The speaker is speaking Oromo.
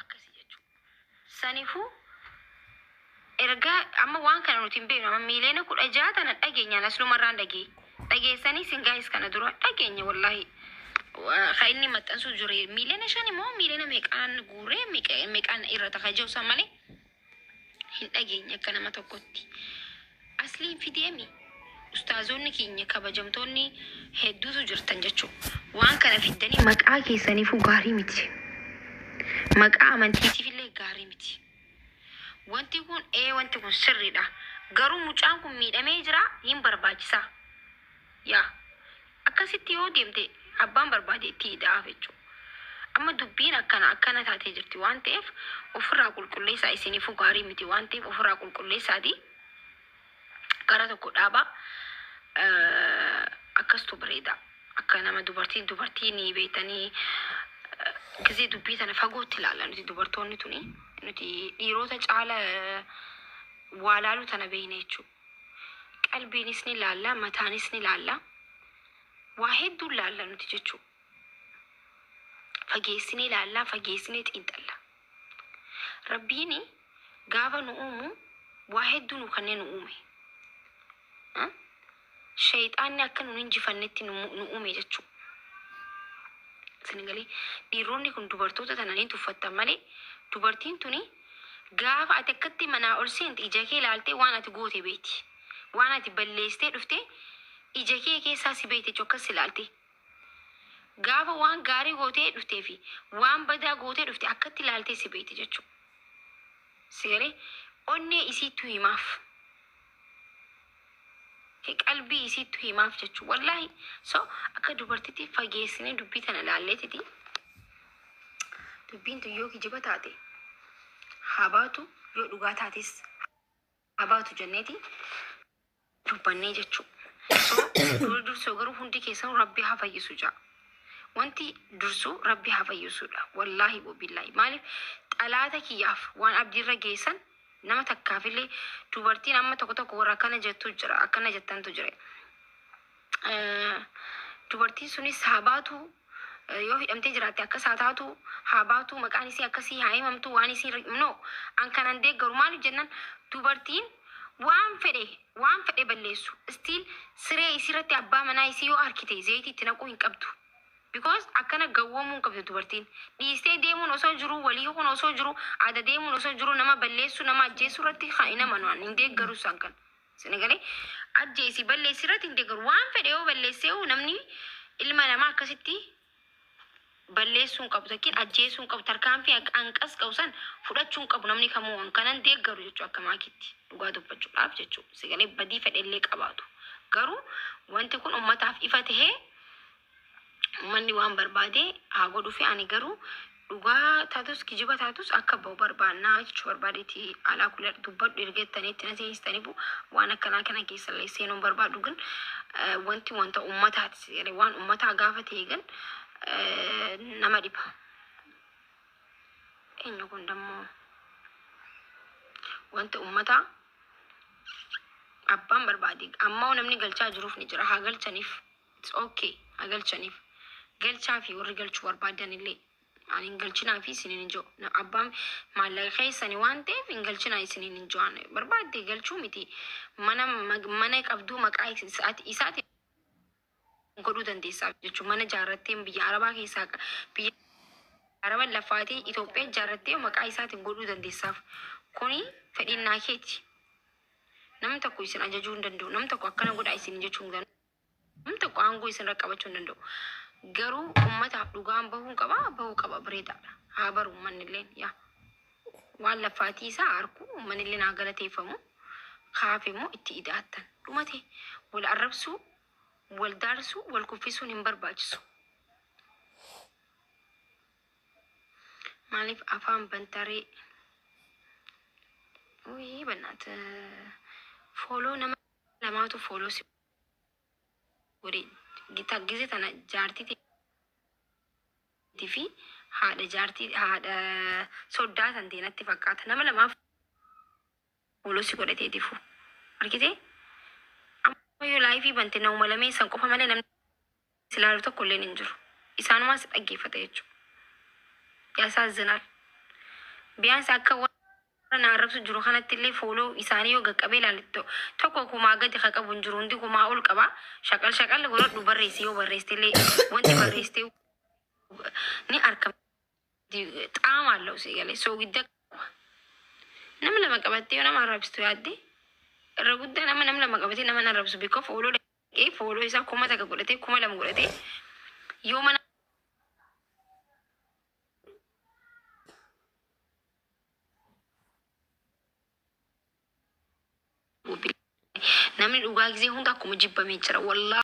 Akkasi jechuudha. Saniifuu erga amma waan kana nuti hin beeknu, amma miiliyoona 16 tana dhageenyaan aslumarraan dhagee dhageessanii isin gaayis kana dura dhageenya. Wallaahi kan inni maxxansuu jiru miiliyoona 5 immoo miiliyoona meeqaan guuree meeqaan irra ta'a jiru san malee hin dhageenye. Akka nama tokkotti asliin fideemi ustaazonni keenya kabajamtoonni hedduutu jirtan jechuudha. Waan kana fiddanii maqaa keessaniifuu gaarii miti. Maqaa amantiitiif illee gaarii miti. Wanti kun wanti kun sirriidha. Garuu mucaan kun miidhamee jira, hin barbaachisaa. Yaa akkasitti yoo deemte abbaan barbaade itti hidhaaf jechuudha. Amma dubbiin akkana akkana taatee jirti waan ta'eef ofirraa qulqulleessaa. Isiniifuu gaarii miti waan ta'eef ofirraa qulqulleessaati. Gara tokko dhaabaa, akkastu bareeda. Akka nama dubartiin dubartiin beektanii gisee dubbii tana fagootti ilaalla nuti dubartoonni tuni, nuti dhiirota caala waa laaluu tana beekna jechuudha. Qalbiinis ni laalla, mataanis ni laalla, waa hedduun laalla nuti jechuudha. Fageessinee ilaallaa, fageessinee xiinxalla. Rabbiin gaafa nu uumu waa hedduu nu kanneen nu uume. Shayxaanni akka nu injifannetti nu uume jechuudha. Isin galee, dhiironni kun dubartoota tana ni tuffattan malee dubartiin tuni gaafa ati akkatti manaa ol seente ija kee ilaaltee waan ati goote beeti. Waan ati balleessitee dhufte ija kee keessaa si beekte jechuudha akkas ilaalte. Gaafa waan gaarii gootee dhuftee fi waan badaa gootee dhufte akkatti ilaaltee si beekti jechuudha. Si galee, onnee isiittu himaaf. Qalbii isiittu himaaf jechuudha. Wallaahi, so akka dubartitti fageessinee dubbii tana ilaalleetiti dubbiin tun yoo kijiba taate haa baatu, yoo dhugaa taates haa baatu jenneeti dubbannee jechuudha. So dura dursoo garuu hundi keessan Rabbi haa fayyisu jaa. Wanti dursuu Rabbi haa fayyisuudha. Wallaahi wabillaahi. Maaliif xalaata kiyyaaf waan abdiirra geessan nama takkaafillee dubartiin amma tokko tokko warra akkana jettu jira, akkana jettantu jira. Dubartiin sunis haa baatu, yoo hidhamtee jiraatte akkas haa taatu, haa baatu, maqaan isii akkasii haa himamtu, waan isii no an kanan deeggaru. Maaliif jennan, dubartiin waan fedhe waan fedhe balleessu still siree isii irratti abbaa manaa isii yoo harkite zayitii itti naquu hin qabdu. Because akkana gawwoomuu hin qabdu dubartiin. Dhiistee deemuun osoo jiru, walii kun osoo jiru, ada deemuun osoo jiru, nama balleessuu, nama ajjeessuu irratti hin amanu, hin deeggaru isaan kan. Sinigalee, ajjeesi balleessi irratti hin deeggaru. Waan fedhe yoo balleessee namni ilma namaa akkasitti balleessuu hin qabu, takkiin ajjeesuu hin qabu, tarkaanfii hanqas qabu san fudhachuu hin qabu namni kamuu. An kanan deeggaru jechuudha akka maakitti dhugaa dubbachuudhaaf jechuudha. Sagalee badii fedhe illee qabaatu. Garuu wanti kun ummataaf ifa tahee uummanni waan barbaade haa godhuu fi ani garuu dhugaa taatus kijiba taatus akka ba'u barbaannaa jechuu barbaadeeti. Alaa kula dubbadhu erga jettanii itti na seensistaniifu waan akkanaa kana keessa illee seenuun barbaadu gan wanti wanta ummataati, waan ummataa gaafa ta'e gan nama dhiba. Eenyu kun dammoo wanta ummataa abbaan barbaade ammoo namni galchaa jiruuf ni jira, haa galchaniif. It's okay, haa galchaniif, galchaa fi warri galchuu barbaadan illee ani hin galchinaa fi isiniin hin jiru. Abbaan maallaqa keessani waan ta'eef hin galchinaa isiniin hin jiru. Barbaadde galchuu miti, mana mana qabduu maqaa isaati godhuu dandeessaa jechuun mana jaarrattee biyya arabaa keessaa, biyya araba lafaatii Itoophiyaa jaarrattee maqaa isaatiin godhuu dandeessaaf. Kuni fedhinnaa keeti. Namni tokko isin ajajuu hin danda'u. Namni tokko akkana godhaa isin jechuu hin danda'u. Namni tokko aangoo isin irra qabachuu hin danda'u. Garuu ummataaf dhugaan bahuu qaba, bahuu qaba, bareedaadha. Haa baru uummanni illee yaa. Waan lafaatii isaa harku uummanni illee haa galateeffamu. Kaaf immoo itti ida'attan. Dhumate wal arrabsuu, wal daarsuu, wal kuffisuun hin barbaachisu. Maaliif afaan bantaree? Wii bannaat follow nama lamaatu follow si godhe gise tana jaartii teetii fi haadha jaartii haadha soddaa tan ta'e natti fakkaata. Nama lamaaf follow si godhe teetifu argitee, amma yoo live bante nama lameen san qofa malee namni si ilaalu tokko illee hin jiru. Isaanumaa si dhaggeeffata jechuudha. Yaasaazinaal. Biyaansi akka warra na arrabsu jiru kanatti illee follow isaanii yoo qaqqabee ilaale tokko kumaa gadi ka qabu hin jiru, hundi kumaa ol qaba. Shaqal shaqal godhadhu barreessi, yoo barreessite illee wanti barreessite ni argamti. Xaama allahu si galee soogidda qaba. Nama lama qabattee yoo nama arrabsitu yaadde, irra guddaa nama lama qabatee nama hin arrabsu, because follow dhaqee follow isaa 1000 godhatee, 2000 godhatee yoo mana namni dhugaa gisee hunda akkuma jibbamee jira wallaahi.